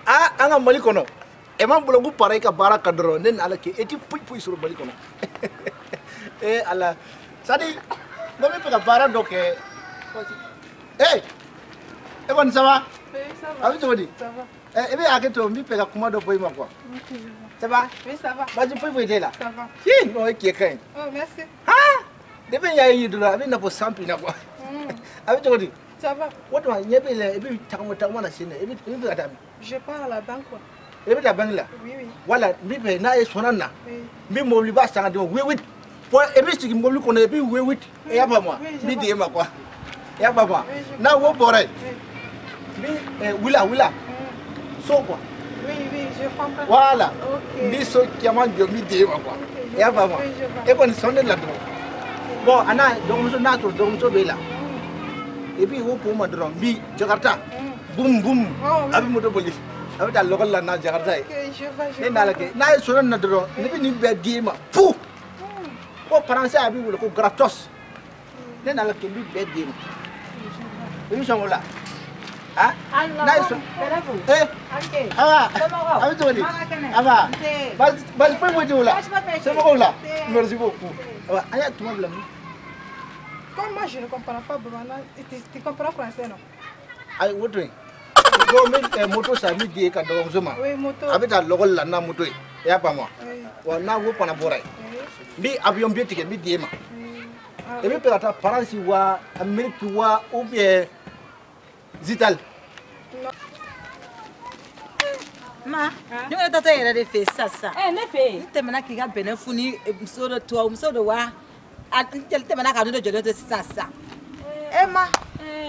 Ah, an ka Mali kɔnɔ. E ma bolo ko para i ka baara ka dɔrɔn ne ni Ala kɛ e ti foyi foyi sɔrɔ Mali kɔnɔ. Eh Ala. C'est-à-dire, ne bɛ fɛ ka baara dɔ kɛ. Eh! E kɔni ça va? Oui, ça va. A bɛ cogo di? Ça va. Eh, i bɛ hakɛ to n bɛ fɛ ka kuma dɔ fɔ i ma quoi. Ok, je vois. Ça va? Oui, ça va. Baasi foyi foyi t'e la? Ça va. Hi, non e cɛ ka ɲi. Oh, merci. Ah! Depuis n y'a ye dɔrɔn a bɛ i n'a fɔ san binna quoi. A bɛ cogo di? Ça va. O tuma ɲɛ bɛ la i bɛ tagama tagama na sen na i bɛ fɛ ka taa min? Je pars à la banque, quoi. I bɛ taa banque la? Oui, oui. Wala n bɛ fɛ n'a ye sɔnna na. Oui. N bɛ mobiliba san ka d'i ma oui oui. Bon, i bɛ sigi mobili kɔnɔ i bɛ oui oui. I y'a faamu wa? Oui, je N bɛ vois. di e ma quoi. I y'a faamu wa? Oui, je N'a wo bɔra yen. Oui. N bɛ wula wula. So quoi. Oui, oui, je comprends. Voilà. Ok. N bɛ so caman jɔ n bɛ di e ma quoi. Ok, I y'a faamu wa? oui, je vois. E kɔni sɔn ne la dɔrɔn. Bon, a n'a dɔgɔmuso n'a sɔrɔ dɔgɔmuso b'e la. Et puis o ko ma dɔrɔn n bi Jakarta. Boum boum. Oh, oui. A bɛ moto boli. A bɛ taa lɔgɔli la n'a Jakarta ye. Ok, je vois, je Ne n'ala kɛ n'a ye sɔrɔ nin na dɔrɔn ne bɛ nin bɛɛ di e ma fu. Ko français a b'i wele ko gratos. Ne n'ala kɛ n bɛ bɛɛ di e ma. I bɛ sɔn o la? Ah? N'a ye sɔn. Eh? Ah, a bɛ cogo di? Ah ba. Baasi baasi foyi foyi t'o la. Somɔgɔw la? Merci beaucoup. Awa, an y'a tuma bila min? Comme moi, je ne comprends pas Bamana, tu comprends français, non? Ayi, o to yen. Ko n bɛ moto san n bɛ di e ka dɔgɔmuso ma. Oui, moto. A bɛ taa lɔgɔli la n'a moto ye. I y'a faamu wa? Oui. Wa n'a wo fana bɔra yen. Oui. N bɛ avion billet tigɛ n bɛ di e ma. Oui. Ah, I bɛ fɛ ka taa Faransi wa Amérique wa ou bien Italie? Non. Ma, ne ko ne taatɔ yɛrɛ de fɛ sisan sisan. Eh, ne fɛ yen. N tɛmɛna k'i ka bɛnɛ fu ni muso dɔ tubabu muso dɔ wa a n tɛmɛna ka ne dɔ jɔlen to sisan sisan. E ma,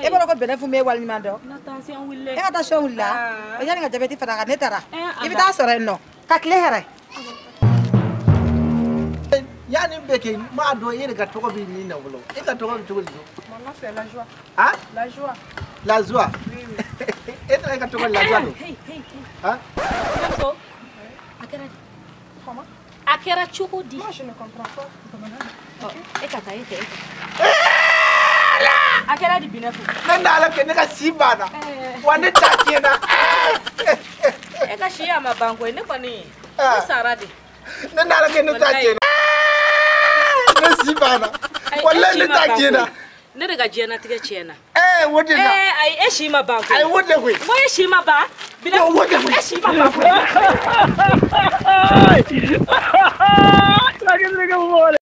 e b'a dɔn ko bɛnɛ fu m'e waleɲuman dɔn. Na tension wililen. E ka taa sɔn wulila. Ah. O yanni ka jabɛti fara kan ne taara. Eh, I bɛ taa sɔrɔ yen nɔ. Ka tile hɛrɛ. Yanni n bɛ kɛ n m'a dɔn e yɛrɛ ka tɔgɔ bɛ min na fɔlɔ. E ka tɔgɔ bɛ cogo di? Mon nom, c'est La Joie. Ah? La Joie. La Joie. Oui, oui. E tɛ e ka tɔgɔ La Joie don? Hey, hey, hey. Ah? Muso, a kɛra di? Comment? A kɛra cogo di? Moi, je ne comprends pas Bamana. Ɔ, e ka taa, e tɛ, e tɛ. A kɛra di Binɛfu? Ne n'ala kɛ ne ka si banna. Wa ne ta tiɲɛna. E ka si a ma ban koyi, ne kɔni, Ah. ne sara de. Ne n'ala kɛ ne ta tiɲɛna. Ne si banna. Ayi, e Walayi si ne ma ta ban tiɲɛna. koyi. Ne de ka diɲɛnatigɛ tiɲɛna. Eh, o de la. Eh, ayi, e si ma ban koyi. Ayi, o de koyi. N ko e si ma ban? Binɛfu, O de koyi. e si ma ban koyi.